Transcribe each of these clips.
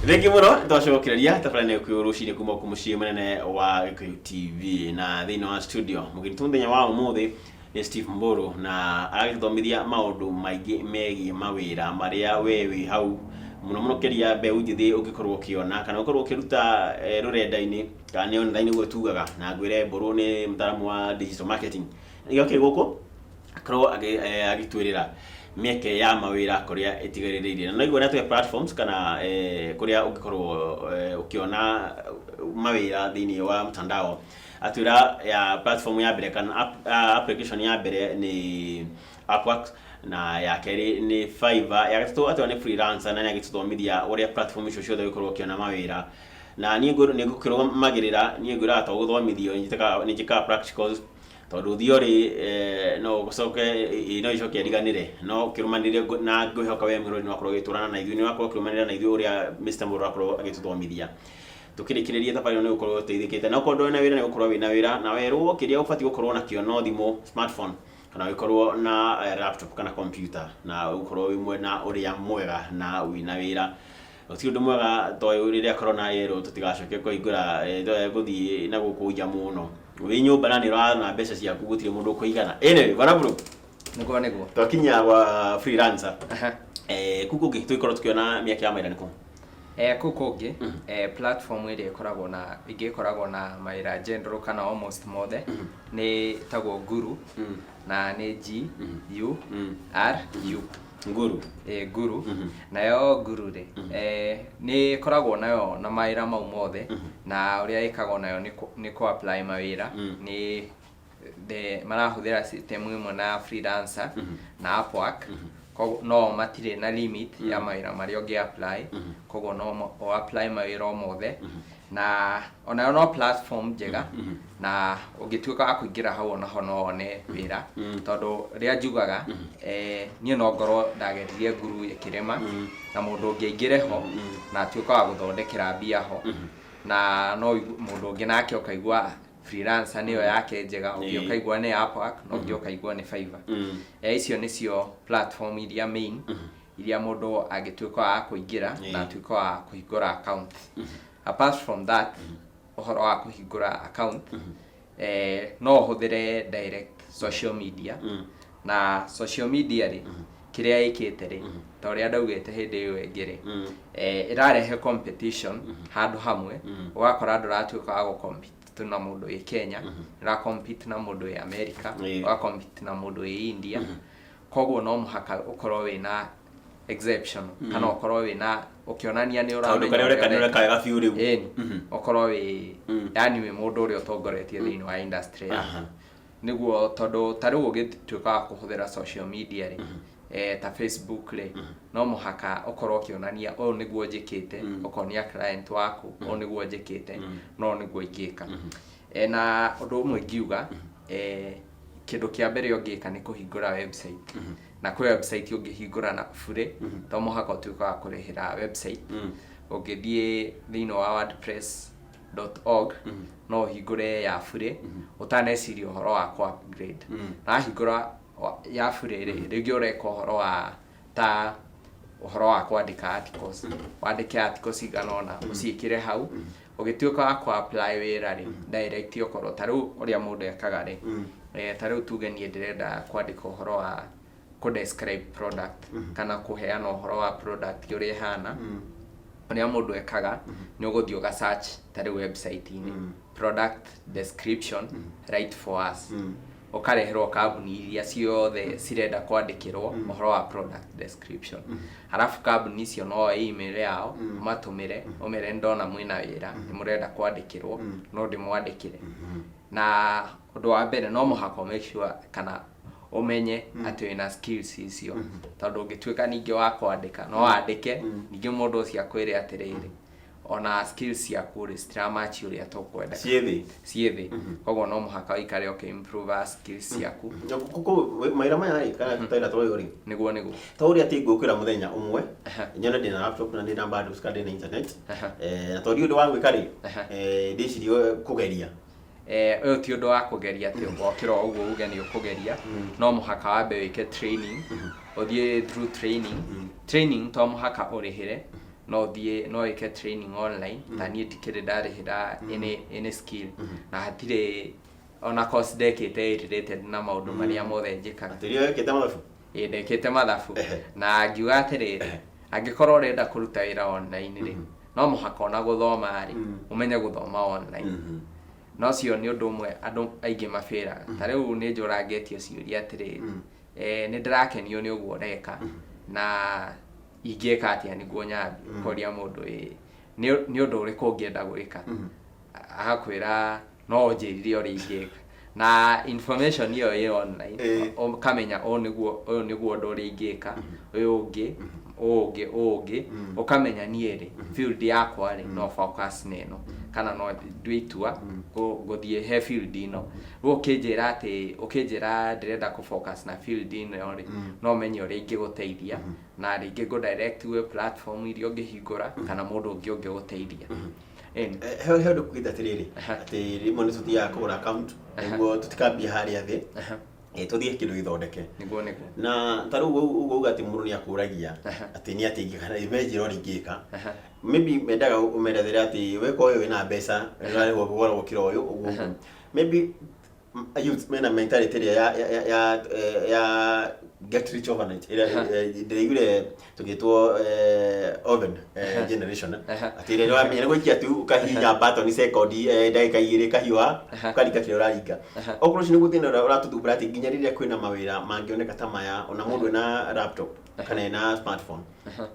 Thengi mũno, twacokereria tabarĩra ĩno rũcinĩ kuma kũ mũciĩ mũnene wa Gĩkũyũ TV, na thĩinĩ wa studio mũgeni tu mũthenya wa ũmũthĩ nĩ Steve Mburu, na aragĩtũthomithia maũndũ maingĩ megiĩ mawĩra marĩa we wĩ hau mũno mũno kĩria mbeũ njĩthĩ ũngĩkorwo ũkĩona kana ũkorwo ũkĩruta rũrenda-inĩ kana nĩ online ũguo tugaga. Na ngwĩre Mburu nĩ mũtaaramu wa digital marketing, nĩkĩo kĩ gũkũ akorwo agĩtwĩrĩra mĩeke ya mawĩra kũrĩa ĩtigarĩrĩire. Na noigua nĩ platforms kana kũrĩa ũngĩkorwo ũkĩona mawĩra thĩinĩ wa mtandao. Atwĩra ya platform ya mbere kana application ya mbere nĩ Upwork, na ya kerĩ nĩ Fiverr, ya gatatũ atwĩra nĩ Freelancer, na nĩ agĩtũthomithia ũrĩa platform icio ciothe ũngĩkorwo ũkĩona mawĩra. Na niĩ nĩ ngũkĩrũmagĩrĩra, niĩ ngwĩraga to gũthomithio, nĩ njĩkaga practicals, tondũ theory no ũcoke no icoke riganĩre, no ũkĩrũmanĩrĩre. Na ngwĩhoka we mwĩrori nĩ wakorwo ũgĩtũrana na ithuĩ, nĩ wakorwo ũkĩrũmanĩrĩra na ithuĩ ũrĩa Mr. Mburu akorwo agĩtũthomithia. Tũkĩrĩkĩrĩria thabarĩ ĩno nĩ gũkorwo ũteithĩkĩte, na okorwo ndũrĩ na wĩra, nĩ gũkorwo wĩna wĩra, na werwo kĩrĩa ũbatiĩ gũkorwo nakĩo no thimũ, smartphone, kana ũgĩkorwo na laptop kana computer, na ũgũkorwo wĩ mwena ũrĩa mwega na wĩna wĩra. Gũtirĩ ũndũ mwega to rĩrĩa corona yerwo tũtigacoke kũhingũra gũthiĩ na gũkũ nja mũno, wĩ nyũmba na nĩ ũrona mbeca ciaku, gũtirĩ mũndũ ũkũigana. Anyway, bwana bro. Nĩguo. Twakinya gwa Freelancer, kũu kũngĩ tũgĩkorwo tũkĩona mĩeke ya mawĩra nĩ kũ? Kũu kũngĩ, platform ĩrĩa ĩkoragwo na ĩngĩ ĩkoragwo na mawĩra general kana almost mothe nĩ ĩtagwo Guru, na nĩ Guru. Nguru. Guru. Nayo Guru rĩ, nĩ ĩkoragwo nayo na mawĩra mau mothe, na ũrĩa ĩkagwo nayo nĩ kũ apply mawĩra. Nĩ the marahũthĩra system ĩmwe na Freelancer na Upwork, koguo no matirĩ na limit ya mawĩra marĩa ũngĩ apply. Koguo no ũ apply mawĩra o mothe, na onayo no platform njega, na ũngĩtuĩka wa kũingĩra hau onaho no wone wĩra, tondũ rĩrĩa njugaga, niĩ no ngorwo ndageririe Guru ĩkĩrema, na mũndũ ũngĩ aingĩre ho na atuĩka wa gũthondekera mbia ho, na no mũndũ ũngĩ nake ũkaigua Freelancer nĩyo yake njega, ũngĩ ũkaigua nĩ Upwork, na ũngĩ ũkaigua nĩ Fiverr. Icio nĩcio platform iria main iria mũndũ angĩtuĩka wa kũingĩra na atuĩka wa kũhingũra account. Apart from that, ũhoro wa kũhingũra account, no ũhũthĩre direct social media. Na social media rĩ, kĩrĩa ĩkĩte rĩ, ta ũrĩa ndaugĩte hĩndĩ ĩyo ĩngĩ rĩ, ĩrarehe competition handũ hamwe, ũgakora ndũratuĩka wa gũ-compete na mũndũ wĩ Kenya, ũra compete na mũndũ wĩ America, ũga compete na mũndũ wĩ India. Koguo no mũhaka ũkorwo wĩna exception kana ũkorwo wĩna ũkĩonania nĩ kaũndũ ũramenya karĩa ũreka nĩ ũrĩa ũreka wega biũ rĩu. Ĩni, ũkorwo wĩ yani wĩ mũndũ ũrĩa ũtongoretie thĩinĩ wa industry yaku, nĩguo tondũ ta rĩu ũgĩtuĩka wa kũhũthĩra social media rĩ, ta Facebook rĩ, no mũhaka ũkorwo ũkĩonania ũyũ nĩguo njĩkĩte, ũkonia client waku ũyũ nĩguo njĩkĩte, no nĩguo ingĩka. Na ũndũ ũmwe ingiuga, kĩndũ kĩa mbere ũngĩka nĩ kũhingũra website, na kwĩ website ũngĩhingũra na bure, to mũhaka ũtuĩke wa kũrĩhĩra website. Ũngĩthiĩ thĩinĩ wa wordpress.org no ũhingũre ya bure ũtaneciria ũhoro wa kũ upgrade. Na wahingũra ya bure rĩ, rĩngĩ ũreka ũhoro wa ta ũhoro wa kwandĩka articles, wandĩke articles cigana ũna, ũciĩkĩre hau. Ũgĩtuĩka wa kũ apply wĩra rĩ, direct okorwo ta rĩu ũrĩa mũndũ ekaga rĩ, ta rĩu tuge niĩ ndĩrenda kwandĩka ũhoro wa kũ describe product kana kũheana ũhoro wa product ũrĩa ĩhana, ũrĩa mũndũ ekaga nĩ ũgũthiĩ ũga search ta rĩu website-inĩ "product description write for us", ũkareherwo kambuni iria ciothe cirenda kwandĩkĩrwo ũhoro wa product description. Halafu kambuni icio no woe email yao, ũmatũmĩre, ũmere ndona mwĩna wĩra nĩ mũrenda kwandĩkĩrwo, no ndĩmwandĩkĩre. Na ũndũ wa mbere no mũhaka make sure kana ũmenye atĩ wĩna skills icio, tondũ ũngĩtuĩka ningĩ wa kwandĩka no wandĩke, ningĩ mũndũ ũcio akwĩre atĩrĩrĩ, ona skills ciaku rĩ, citiramatch ũrĩa tũkwenda. Ciĩ thĩ. Ciĩ thĩ. Koguo no mũhaka ũikare ũkĩ-improve skills ciaku. Mawĩra maya rĩ, kana tũtaira tũyũ rĩ, Nĩguo. ta ũrĩa atĩ ngũkĩra mũthenya ũmwe nyone ndĩna laptop na ndĩna bundles kana ndĩna internet, na tondũ ũndũ wa gwĩka rĩ, ndĩcirie kũgeria. Ũyũ ti ũndũ wa kũgeria atĩ ũgokĩra o ũguo uge nĩ ũkũgeria. No mũhaka wambe wĩke training, ũthiĩ through training. Training to mũhaka ũrĩhĩre. No ũthiĩ, no wĩke training online. Ta niĩ ndikĩrĩ ndarĩhĩra any skill, na hatirĩ ona course ndekĩte related na maũndũ marĩa mothe njĩkaga. Atĩ rĩo wĩkĩte mathabu? Ĩ, ndekĩte mathabu. Na ngiuga atĩrĩrĩ, angĩkorwo ũrenda kũruta wĩra online rĩ, no mũhaka ona gũthoma rĩ, ũmenye gũthoma online. Na ũcio nĩ ũndũ ũmwe andũ aingĩ mabĩraga. Ta rĩu nĩ njũrangĩtio ciũria atĩrĩrĩ, nĩ ndĩrakenio nĩ ũguo ũreka, na ingĩka atĩa nĩguo nyambie? Ũkoria mũndũ, ĩ nĩ ũndũ ũrĩkũ ũngĩenda gwĩka? Agakwĩra no ũnjĩrire ũrĩa ingĩka, na information ĩyo ĩ online. Ũkamenya ũyũ nĩguo ũndũ ũrĩa ingĩka, ũyũ ũngĩ, ũyũ ũngĩ, ũyũ ũngĩ. Ũkamenya niĩ rĩ, field yakwa rĩ, no focus na ĩno, kana no ndue itua ngũthiĩ he field ĩno. Rĩu ũkĩnjĩra atĩ, ũkĩnjĩra ndĩrenda kũ focus na field ĩno rĩ, no menye ũrĩa ingĩgũteithia, na rĩngĩ ngũ direct gwĩ platform iria ũngĩhingũra, kana mũndũ ũngĩ ũngĩgũteithia. Ĩni. He ũndũ kugĩte atĩrĩrĩ, atĩ rĩmwe nĩ tũthiaga kũgũra account nĩguo tũtikambie harĩa thĩ, tũthiĩ kĩndũ gĩthondeke. Nĩguo. Na ta rĩu ũguo uga atĩ mũndũ nĩ akũragia atĩ nĩ atĩ ingĩka na menjĩra ũrĩa ingĩka. Maybe mendaga ũmerethere atĩ weka ũyũ wĩna mbeca, ũrarĩhwo goro gũkĩra ũyũ, ũguo ũguo. Maybe youth mena mentality ĩrĩa ya get rich overnight, ĩrĩa ndĩraiguire tũgĩtwo oven generation, atĩ rĩrĩa wamenya nĩ gũikia tu, ũkahihinya button second, ndagĩka 2 kahiũha, ũkaringa kĩrĩa ũraringa. Okorwo ũcio nĩguo thĩna ũrĩa ũratũthumbũra, atĩ nginya rĩrĩa kwĩna mawĩra mangĩoneka ta maya, ona mũndũ ena laptop kana ena smartphone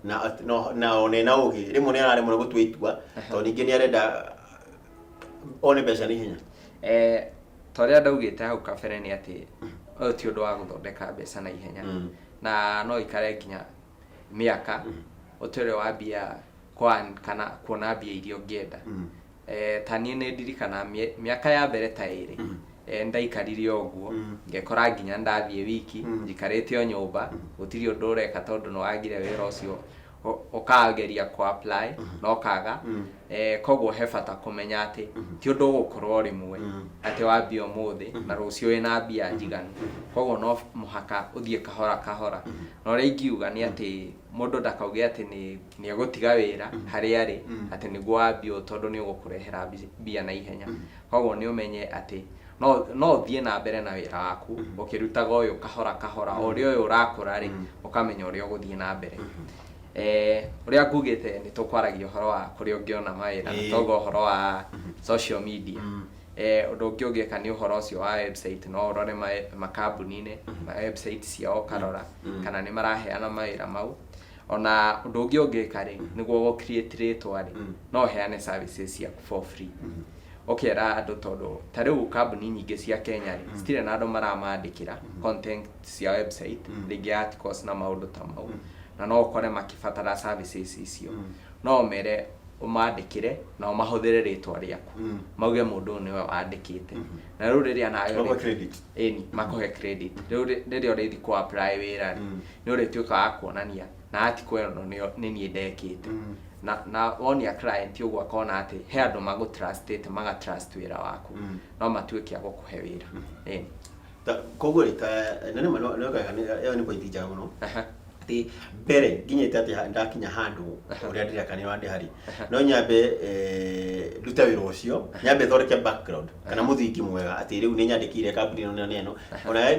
na no na ona ena ũgĩ, rĩmwe nĩ araremwo nĩ gũtua itua, tondũ ningĩ nĩ arenda one mbeca na ihenya. Ta ũrĩa ndaugĩte hau kabere, nĩ atĩ ũyũ ti ũndũ wa gũthondeka mbeca na ihenya, na no ikare nginya mĩaka ũtũre wambia kwan kana kuona mbia iria ũngĩenda. Ta niĩ nĩ ndirikana mĩaka ya mbere ta 2, ndaikarire ũguo, ngekora nginya ndathiĩ wiki njikarĩte o nyũmba, gũtirĩ ũndũ ũreka, tondũ nĩ wagire wĩra ũcio, ũkageria ku apply na ũkaga. Koguo he bata kũmenya atĩ ti ũndũ ũgũkorwo rĩmwe, atĩ wambia ũmũthĩ na rũciũ wĩna mbia njiganu. Koguo no mũhaka ũthiĩ kahora kahora. Na ũrĩa ingiuga nĩ atĩ mũndũ ndakauge atĩ nĩ egũtiga wĩra harĩa arĩ atĩ nĩguo wambie ũũ, tondũ nĩ ũgũkũrehera mbia na ihenya. Koguo nĩ ũmenye atĩ no ũthiĩ na mbere na wĩra waku ũkĩrutaga ũyũ kahora kahora. O ũrĩa ũyũ ũrakũra rĩ, ũkamenya ũrĩa ũgũthiĩ na mbere. Ũrĩa ngugĩte, nĩ tũkwaragia ũhoro wa kũrĩa ũngĩona mawĩra, na twauga ũhoro wa social media. Ũndũ ũngĩ ũngĩka nĩ ũhoro ũcio wa website. No ũrore makambuni-inĩ, ma website ciao, ũkarora kana nĩ maraheana mawĩra mau. Ona ũndũ ũngĩ ũngĩka rĩ, nĩguo gũ create rĩtwa rĩ, no ũheane services ciaku for free, ũkera andũ, tondũ ta rĩu kambuni nyingĩ cia Kenya rĩ, citirĩ na andũ maramandĩkĩra content cia website, rĩngĩ articles na maũndũ ta mau, na no ũkore makĩbatara services icio. No ũmere ũmandĩkĩre na ũmahũthĩre rĩtwa rĩaku, mauge mũndũ ũyũ nĩwe wandĩkĩte. Na rĩu rĩrĩa nawe Makũhe credit. Ĩni, makũhe credit. Rĩu rĩrĩa ũrĩthiĩ kũ apply wĩra rĩ, nĩ ũrĩtuĩka wa kuonania na article ĩno nĩ niĩ ndekĩte. Na wonia client ũguo, akona atĩ he andũ magũtrustĩte, magatrust wĩra waku, no matuĩke a gũkũhe wĩra. Ĩni. Koguo rĩ, ta na nĩma ĩyo nĩ point njega mũno, atĩ mbere nginyĩte atĩ ndakinya handũ ũrĩa ndĩreka nĩ wandĩ harĩ, no nyambe ndute wĩra ũcio, nyambe thondeke background kana mũthingi mwega, atĩ rĩu nĩ nyandĩkire kambuni ĩno na ĩno, ona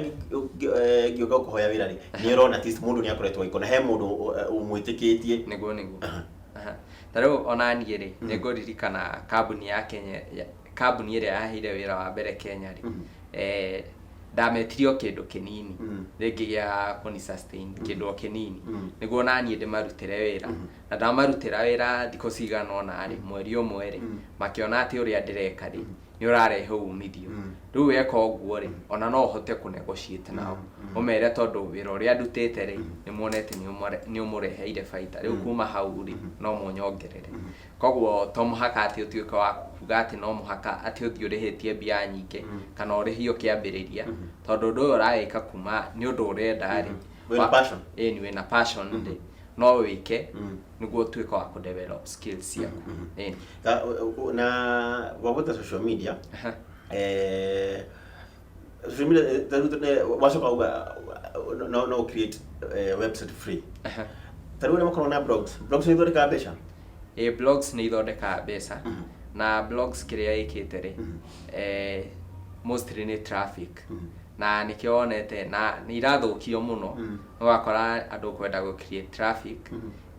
ngĩũka kũhoya wĩra rĩ, nĩ ũrona at least mũndũ nĩ akoretwo agĩkona he mũndũ ũmwĩtĩkĩtie. Nĩguo. Ta rĩu ona niĩ rĩ, nĩ ngũririkana kambuni ya Kenya, kambuni ĩrĩa yaheire wĩra wa mbere Kenya rĩ, ndametirie o kĩndũ kĩnini, rĩngĩ gĩa kũni sustain, kĩndũ o kĩnini, nĩguo naniĩ ndĩmarutĩre wĩra. Na ndamarutĩra wĩra thikũ cigana ũna rĩ, mweri ũmwe rĩ, makĩona atĩ ũrĩa ndĩreka rĩ, nĩ ũrarehe umithio. Rĩu weka ũguo rĩ, ona no ũhote kũ negotiate nao, ũmere tondũ wĩra ũrĩa ndutĩte rĩ, nĩ muonete nĩ ũmũreheire baita, rĩu kuma hau rĩ, no mũnyongerere. Koguo to mũhaka atĩ ũtuĩke wa kuga atĩ no mũhaka atĩ ũthiĩ ũrĩhĩtie mbia nyingĩ kana ũrĩhio kĩambĩrĩria, tondũ ũndũ ũyũ ũrawĩka kuma nĩ ũndũ ũrenda rĩ, Wĩna passion. Ĩni, wĩna passion rĩ, no wĩke nĩguo ũtuĩke wa kũ develop skills ciaku. Ĩni. Na wagweta social media, social media, ta rĩu wacoka uga no create website free. Ta rĩu arĩa makoragwo na blogs, blogs nĩ ithondekaga mbeca? Ĩ, blogs nĩ ithondekaga mbeca. Na blogs kĩrĩa ĩkĩte rĩ, mostly nĩ traffic, na nĩkĩo wonete na nĩ irathũkio mũno. Ũgakora andũ kwenda gũ create traffic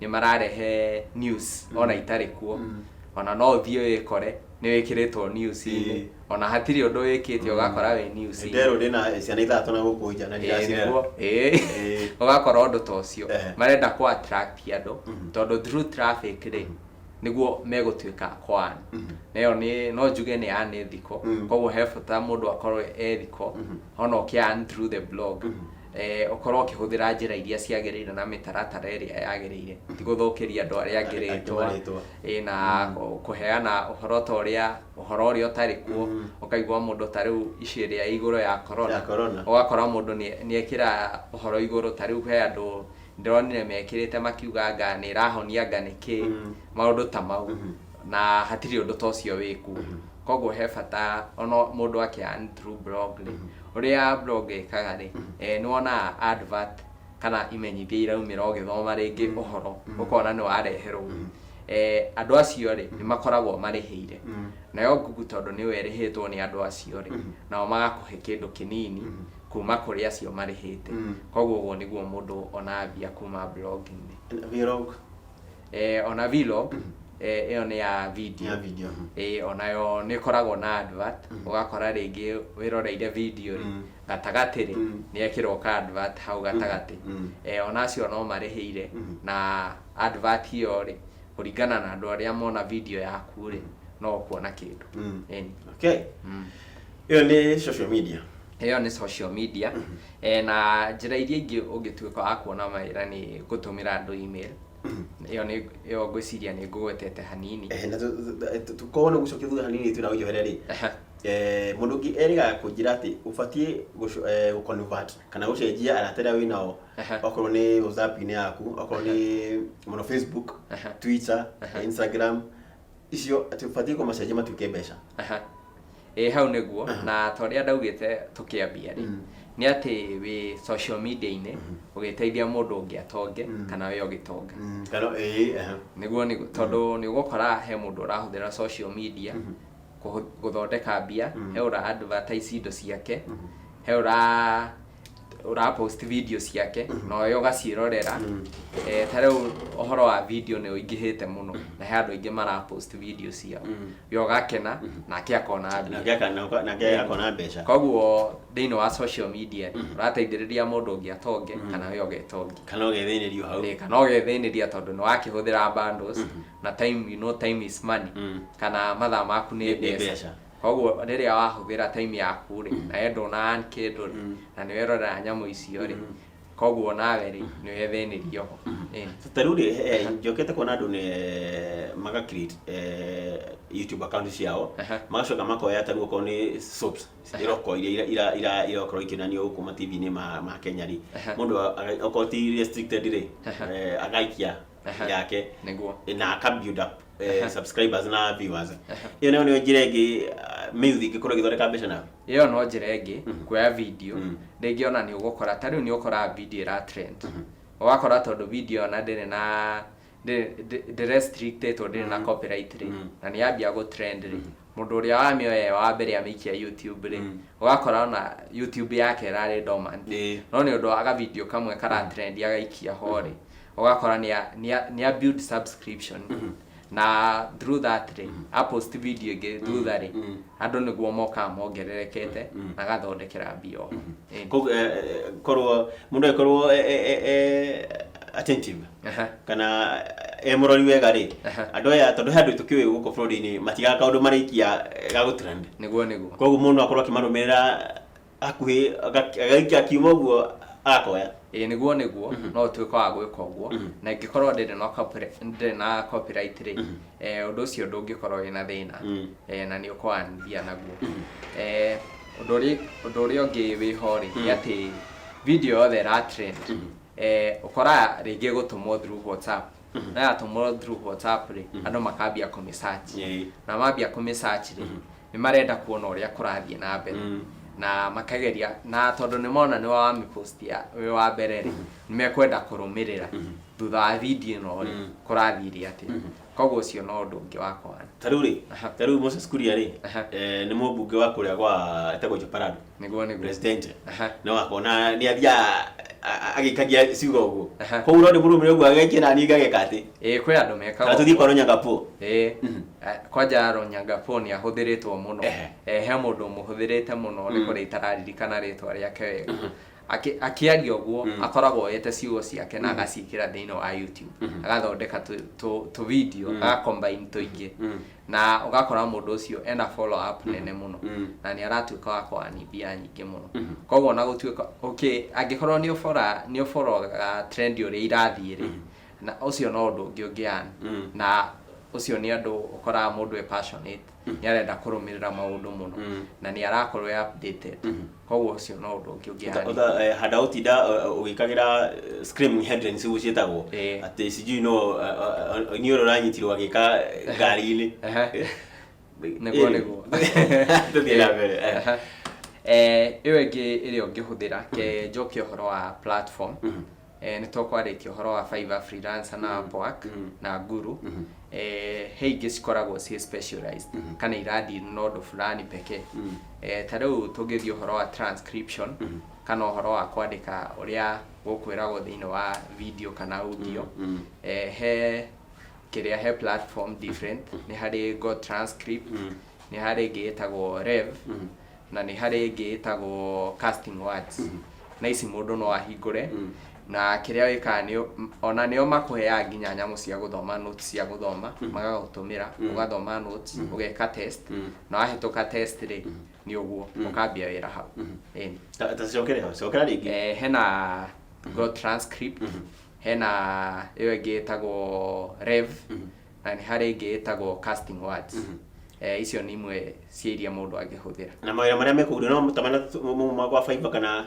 nĩ mararehe news ona itarĩ kuo. Ona no ũthiĩ wĩkore nĩ wĩkĩrĩtwo news-inĩ, ona hatirĩ ũndũ wĩkĩte, ũgakora wĩ news-inĩ. Nderwo ndĩna ciana ithatũ na gũkũ nja na Ĩĩ, ndiracirera. Nĩguo, ĩĩ. Ũgakora ũndũ ta ũcio marenda kũ attract andũ, tondũ through traffic rĩ, nĩguo megũtuĩka kwan na ĩyo nĩ no njuge nĩ unethical. Koguo he bata mũndũ akorwo ethical ona ũkĩ earn through the blog, ũkorwo ũkĩhũthĩra njĩra iria ciagĩrĩire na mĩtaratara ĩrĩa yagĩrĩire, ti gũthũkĩria andũ arĩa angĩ Angĩ rĩtwa. marĩtwa. Ĩ, na kũheana ũhoro ta ũrĩa ũhoro ũrĩa ũtarĩ kuo. Ũkaigua mũndũ ta rĩu ici ĩrĩa igũrũ ya corona, Ya corona. Ũgakora mũndũ nĩ ekĩra ũhoro igũrũ. Ta rĩu he andũ ndĩronire mekĩrĩte makiuga anga nĩ ĩrahonia, anga nĩ kĩ, maũndũ ta mau, na hatirĩ ũndũ ta ũcio wĩkuo. Koguo he bata ona mũndũ akĩ earn through blog rĩ, ũrĩa blog ĩkaga rĩ, nĩ wonaga advert kana imenyithia iraumĩra ũgĩthoma rĩngĩ ũhoro, ũkona nĩ wareherwo. Andũ acio rĩ, nĩ makoragwo marĩhĩire. Nayo Google, tondũ nĩwe ĩrĩhĩtwo nĩ andũ acio rĩ, nao magakũhe kĩndũ kĩnini kuma kũrĩ acio marĩhĩte. Koguo ũguo nĩguo mũndũ onaga mbia kuma blogging. Vlog? Ona vlog, ĩyo nĩ ya video. Ya video. Ĩ, onayo nĩ ĩkoragwo na advert. Ũgakora rĩngĩ wĩroreire video rĩ, gatagatĩ rĩ, nĩ ekĩrwo ka advert hau gatagatĩ. Ona acio no marĩhĩire, na advert ĩyo rĩ, kũringana na andũ arĩa mona video yaku rĩ, no ũkuona kĩndũ. Ĩni. Okay, ĩyo nĩ social media. Ĩyo nĩ social media. Na njĩra iria ingĩ ũngĩtuĩka wa kuona mawĩra nĩ gũtũmĩra andũ email. Ĩyo nĩ ĩyo ngwĩciria nĩ ngũgwetete hanini. Na tukorwo nĩ gũcokia thutha hanini tu na ũnjohere rĩ, mũndũ ũngĩ erĩgaga kũnjĩra atĩ ũbatiĩ gũ-convert kana gũcenjia arata arĩa wĩnao, okorwo nĩ WhatsApp-inĩ yaku, okorwo nĩ mũno Facebook, Twitter, Instagram, icio atĩ ũbatiĩ kũmacenjia matuĩke mbeca. Aha. Ĩ, hau nĩguo na ta ũrĩa ndaugĩte tũkĩambia rĩ, nĩ atĩ wĩ social media-inĩ ũgĩteithia mũndũ ũngĩ atonge kana we ũgĩtonga. Kana ĩĩ, aha. Nĩguo tondũ nĩ ũgũkora he mũndũ ũrahũthĩra social media gũthondeka mbia, he ũra advertise indo ciake, he ũra post video ciake na we ũgaciĩrorera. Ta rĩu ũhoro wa video nĩ ũingĩhĩte mũno na he andũ aingĩ mara post video ciao, we ũgakena nake akona mbia. Nake akona mbeca. Koguo thĩinĩ wa social media rĩ, ũrateithĩrĩria mũndũ ũngĩ atonge kana we ũgetongia. Kana ũgethĩnĩrio hau. Ĩ, kana ũgethĩnĩria tondũ nĩ wakĩhũthĩra bundles na time, you know time is money, kana mathaa maku nĩ Nĩ mbeca. Mbeca. Koguo rĩrĩa wahũthĩra time yaku rĩ, na we ndũna earn kĩndũ rĩ, na nĩ werorera nyamũ icio rĩ, koguo nawe rĩ, nĩ wethĩnĩrio ho. Ĩ. Ta rĩu rĩ, njokete kuona andũ nĩ maka create YouTube account ciao, magacoka makoya ta rĩu okorwo nĩ soaps iroko iria irakorwo ikĩonanio gũkũ ma TV-inĩ ma Kenya rĩ, mũndũ okorwo ti restricted rĩ, agaikia yake na aka build up subscribers na viewers. Ĩyo nayo nĩyo njĩra ĩngĩ mĩyuthi ĩngĩkorwo ĩgĩthondeka mbeca nayo. Ĩyo no njĩra ĩngĩ, kuoya video. Rĩngĩ ona nĩ ũgũkora ta rĩu nĩ ũkoraga video ĩra trend, ũgakora tondũ video ona ndĩrĩ na ndĩ restricted, ndĩrĩ na copyright rĩ, na nĩ yambia gũ trend rĩ, mũndũ ũrĩa wamĩoya wa mbere amĩikia YouTube rĩ, ũgakora ona YouTube yake ĩrarĩ dormant, no nĩ ũndũ wa gavideo kamwe kara trend agaikia ho rĩ, ũgakora nĩ a build subscription, na through that rĩ, apost video ĩngĩ thutha rĩ, andũ nĩguo mokaga mongererekete na agathondekera mbia oho. Ĩni. Koguo korwo mũndũ angĩkorwo attentive kana e mũrori wega rĩ, andũ aya, tondũ he andũ tũkĩũĩ gũkũ bũrũri-inĩ matigaga kaũndũ maraikia ga gũtrend. Nĩguo. Koguo mũndũ akorwo akĩmarũmĩrĩra hakuhĩ, agaikia akiuma ũguo agakoya. Ĩĩ, nĩguo no ũtuĩke wa gwĩka ũguo, na ĩngĩkorwo ndĩrĩ na copyright rĩ, ũndũ ũcio ndũngĩkorwo wĩna thĩna, na nĩ ũkwanithia naguo. Ũndũ ũrĩa ũngĩ wĩho rĩ, nĩ atĩ video yothe ĩra trend, ũkoraga rĩngĩ gũtũmwo through WhatsApp, na yatũmwo through WhatsApp rĩ, andũ makambia kũmĩ-search, na mambia kũmĩ-search rĩ, nĩ marenda kuona ũrĩa kũrathiĩ na mbere, na makageria, na tondũ nĩ mona nĩ wamĩpostia wĩ wa mbere rĩ, nĩ mekwenda kũrũmĩrĩra. Thutha wa video ĩno rĩ, kũrathire atĩa? Koguo ũcio no ũndũ ũngĩ wa kwana. Ta rĩu rĩ, ta rĩu Moses Kuria rĩ, nĩ mũmbunge wa kũrĩa gwa etagwo Joparado. Nĩguo, nĩguo. President. No akona nĩ athiaga agĩikagia ciugo ũguo. Koguo no ndĩmũrũmĩrĩre ũguo agekĩra na niĩ ngageka atĩ. Ĩĩ, kwĩ andũ mekaga Kana tũthiĩ kwa Lonyangapuo. Ĩĩ. Kwanja Lonyangapuo nĩ ahũthĩrĩtwo mũno. He mũndũ ũmũhũthĩrĩte mũno, nĩ kũrĩa itararirikana rĩtwa rĩake wega. Akĩaria ũguo, akoragwo oyete ciugo ciake na agaciĩkĩra thĩinĩ wa YouTube. Agathondeka tũ video, aga combine tũingĩ. Na ũgakora mũndũ ũcio ena follow up nene mũno. Na nĩ aratuĩka wa kũani mbia nyingĩ mũno. Koguo ona gũtuĩka, okay, angĩkorwo nĩ ũboroga trend ũrĩa irathiĩ rĩ, na ũcio no ũndũ ũngĩ ũngĩan. Na ũcio nĩ andũ ũkoraga mũndũ e passionate, nĩ arenda kũrũmĩrĩra maũndũ mũno. Na nĩ arakorwo e updated. Koguo ũcio no ũndũ ũngĩ ũngĩan. Handa ũtinda ũgĩkagĩra screaming headlines ũguo ciĩtagwo. Atĩ sijui no nĩ ũrĩa ũranyitirwo agĩka ngari-inĩ. Nĩguo, nĩguo. Tũthiĩ na mbere. Ĩyo ĩngĩ ĩrĩa ũngĩhũthĩra, ke njoke ũhoro wa platform. Nĩ tũkwarĩtie ũhoro wa Fiverr Freelancer na Upwork na Guru. He ingĩ cikoragwo ciĩ specialized kana iradeal na ũndũ fulani pekee. Ta rĩu tũngĩthiĩ ũhoro wa transcription kana ũhoro wa kwandĩka ũrĩa gũkwĩragwo thĩinĩ wa video kana audio. He kĩrĩa, he platform different, nĩ harĩ Go Transcript, nĩ harĩ ĩngĩ ĩtagwo Rev, na nĩ harĩ ĩngĩ ĩtagwo Casting Words. Na ici mũndũ no ahingũre, na kĩrĩa wĩkaga nĩ ona nĩo makũheaga nginya nyamũ cia gũthoma, notes cia gũthoma, magagũtũmĩra, ũgathoma notes, ũgeka test, na wahĩtũka test rĩ, nĩ ũguo ũkambia wĩra hau. Ĩni. Ta cokere ho, cokera rĩngĩ. Hena Go Transcript, hena ĩyo ĩngĩ ĩtagwo Rev, na nĩ harĩ ĩngĩ ĩtagwo Casting Words. Icio nĩ imwe cia iria mũndũ angĩhũthĩra. Na mawĩra marĩa mekũu no ta marĩa kwa Fiverr kana?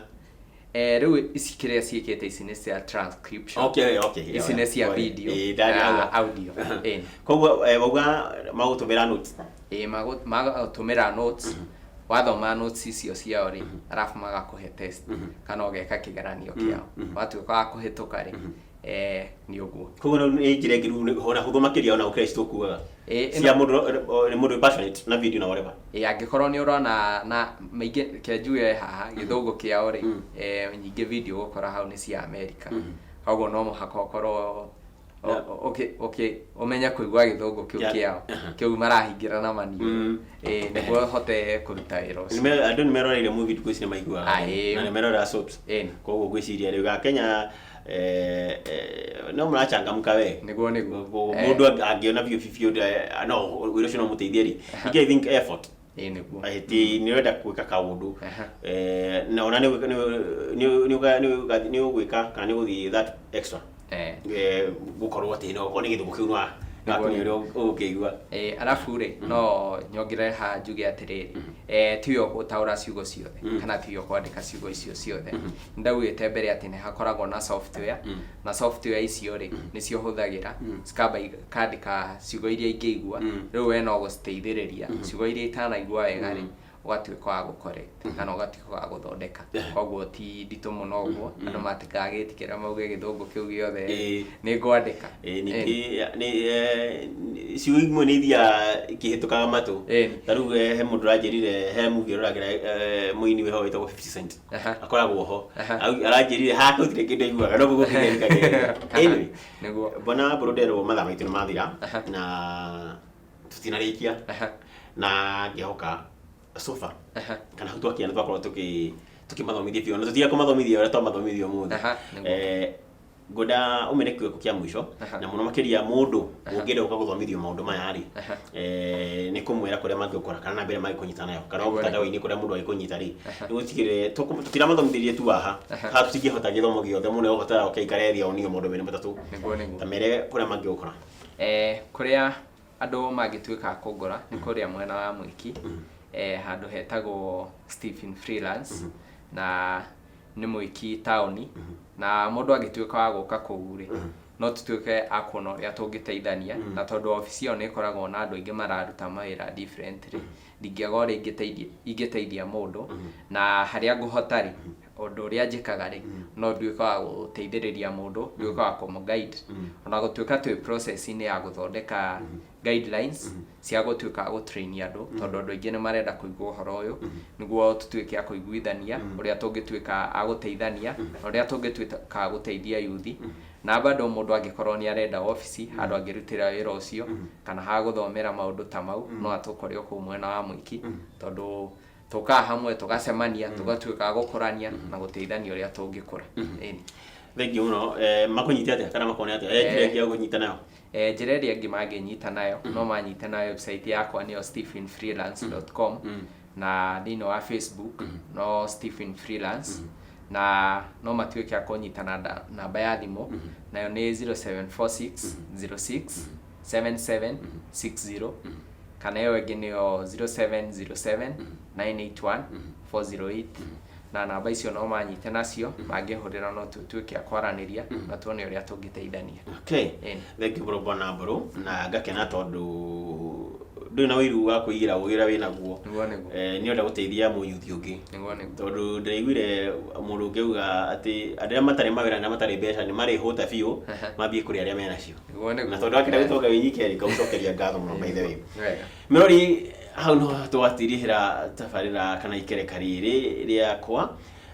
Rĩu ici kĩrĩa ciĩkĩte, ici nĩ cia transcription. Ici nĩ cia video na audio. Ĩni. Koguo wauga magũtũmĩra notes. Ĩĩ, magagũtũmĩra notes, wathoma notes icio ciao rĩ, arabu magakũhe test kana ũgeka kĩgeranio kĩao, watuĩka wa kũhĩtũka rĩ, nĩ ũguo. Koguo nĩ njĩra ĩngĩ rĩu ona hũthũ makĩria ona gũkĩra ici tũkuaga Ĩĩ, cia mũndũ nĩ mũndũ wĩ passionate na video na whatever. Ĩĩ, angĩkorwo nĩ ũrona na maingĩ, ke njuge haha gĩthũngũ kĩao rĩ, nyingĩ video ũgũkora hau nĩ cia America, koguo no mũhaka ũkorwo ũmenye kũigua gĩthũngũ kĩu kĩao kĩu marahingĩra na maniũrũ. Ĩĩ, nĩguo ũhote kũruta wĩra ũcio. Andũ nĩ meroreire movie thikũ ici, nĩ maiguaga Ah, ĩĩ. na nĩ merorera soaps. Koguo ngwĩciria rĩu ga Kenya no mũrachangamka we. Nĩguo, nĩguo. Mũndũ angĩona biũ biũ no wĩra ũcio no mũteithie rĩ, ningĩ I think effort Ĩĩ, nĩguo. Atĩ nĩ ũrenda gwĩka kaũndũ, na ona nĩ ũgwĩka kana nĩ ũgũthiĩ that extra gũkorwo atĩ no okorwo nĩ gĩthũngũ kĩu no nĩ ũrĩa ũgũkĩigua. Arabu rĩ, no nyongerere haha njuge atĩrĩrĩ, tiwe ũgũtaũra ciugo ciothe kana tiwe ũkwandĩka ciugo icio ciothe. Ndaugĩte mbere atĩ nĩ hakoragwo na software, na software icio rĩ, nĩcio hũthagĩra, cikamba ikandĩka ciugo iria ingĩigua. Rĩu we no gũciteithĩrĩria, ciugo iria itanaigua wega rĩ, ũgatuĩka wa gũ-correct kana ũgatuĩka wa gũthondeka. Koguo ti nditũ mũno ũguo andũ matikagĩtĩkĩra mauge gĩthũngũ kĩu gĩothe nĩ ngwandĩka. Ĩĩ, ningĩ nĩ ciugo imwe nĩ ithiaga ikĩhĩtũkaga matũ. Ta rĩu he mũndũ ũranjĩrire he movie ĩroragĩra, mũini wĩho wĩtagwo 50 Cent akoragwo ho. Aranjĩrire haha gũtirĩ kĩndũ aiguaga no gũkĩgeria. Anyway, bwana Mbũrũ, nderwo mathaa maitũ nĩ mathira na tũtinarĩkia, na ngĩhoka sofa kana hau twakinya nĩ twakorwo tũkĩmathomithia biũ, na tũtiga kũmathomithia ũrĩa twamathomithia ũmũthĩ. Nĩguo. Ngwenda ũmene kĩgeko kĩa mũico, na mũno makĩria mũndũ ũngĩenda gũka gũthomithio maũndũ maya rĩ, nĩ kũmwĩra kũrĩa mangĩgũkora kana namba ĩrĩa mangĩkũnyita nayo kana o mũtandao-inĩ kũrĩa mũndũ angĩkũnyita rĩ, nĩguo tigĩrĩre tũtiramathomithĩrie tu haha haha, tũtingĩhota gĩthomo gĩothe mũno ũhotaga oke ikare thĩ onio maũndũ merĩ matatũ. Nĩguo. Ta mere kũrĩa mangĩgũkora. Kũrĩa andũ mangĩtuĩka a kũngora nĩ kũrĩa mwena wa Mwiki, handũ hetagwo Stephen Freelance, na nĩ Mwiki taũni, na mũndũ angĩtuĩka wa gũka kũu rĩ, no tũtuĩke a kuona ũrĩa tũngĩteithania. Na tondũ obici ĩyo nĩ ĩkoragwo na andũ aingĩ mararuta mawĩra different rĩ, ndingĩaga ũrĩa ingĩteithia mũndũ, na harĩa ngũhota rĩ. Ũndũ ũrĩa njĩkaga rĩ, no nduĩke wa gũteithĩrĩria mũndũ, nduĩke wa kũmũ guide, ona gũtuĩka twĩ process-inĩ ya gũthondeka guidelines cia gũtuĩka a gũ-train andũ, tondũ andũ aingĩ nĩ marenda kũigua ũhoro ũyũ, nĩguo tũtuĩke a kũiguithania ũrĩa tũngĩtuĩka a gũteithania na ũrĩa tũngĩtuĩka a gũteithia yuthi. Na bado mũndũ angĩkorwo nĩ arenda obici handũ angĩrutĩra wĩra ũcio kana ha gũthomera maũndũ ta mau, no atũkore o kũu mwena wa Mwiki, tondũ tũkaga hamwe, tũgacemania, tũgatuĩka a gũkũrania na gũteithania ũrĩa tũngĩkũra. Ĩni. Thengiũ mũno. Makũnyite atĩa kana makone atĩa? Njĩra ĩngĩ ya gũkũnyita nayo? Njĩra ĩrĩa ĩngĩ mangĩnyita nayo, no manyite na website yakwa, nĩyo stephenfreelance.com, na thĩinĩ wa Facebook no Stephen Freelance, na no matuĩke a kũnyita na namba ya thimũ, nayo nĩ 0746 06 7760, kana ĩyo ĩngĩ nĩyo 0707 981 408. Na namba icio no manyite nacio, mangĩhũrĩra no tũtuĩke a kwaranĩria na tuone ũrĩa tũngĩteithania. Okay. Ĩni. Thengiũ mũno, bwana Mbũrũ, na ngakena tondũ ndũrĩ na ũiru wa kwĩigĩra ũgĩ ũrĩa wĩnaguo. Nĩguo nĩguo. Nĩ ũrenda gũteithia mũyuthi ũngĩ. Nĩguo nĩguo. Tondũ ndĩraiguire mũndũ ũngĩ auga atĩ andũ arĩa matarĩ mawĩra na matarĩ mbeca nĩ marĩhũta biũ mambie kũrĩa arĩa menacio. Nĩguo nĩguo. Na tondũ wakĩenda gũtonga wĩ nyike rĩ, ngagũcokeria ngatho mũno, by the way. Wega. Mĩrori, hau no twatirihĩra tabarĩra kana ikereka rĩrĩ rĩakwa.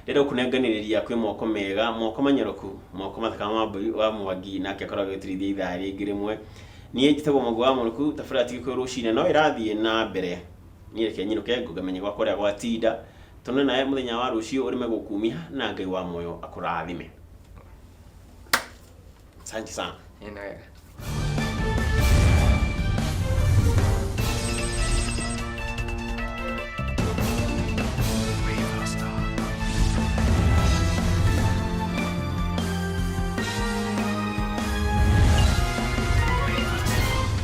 Ndĩrenda gũkũnenganĩrĩria kwĩ moko mega, moko manyoroku, moko mathaka ma Wambui wa Mwangi, nake akoragwo agĩtũrĩithia ithaa rĩngĩ rĩmwe. Niĩ njĩtagwo Mwangi wa Mũrũku, tabarĩra ti Gĩkũyũ rũcinĩ no ĩrathiĩ na mbere. Niĩ reke nyinũke ngũgamenye gwakwa ũrĩa gwatinda. Tuonane nawe mũthenya wa rũciũ ũrĩme gũkumia na Ngai wa muoyo akũrathime. Asante sana. Ĩni wega.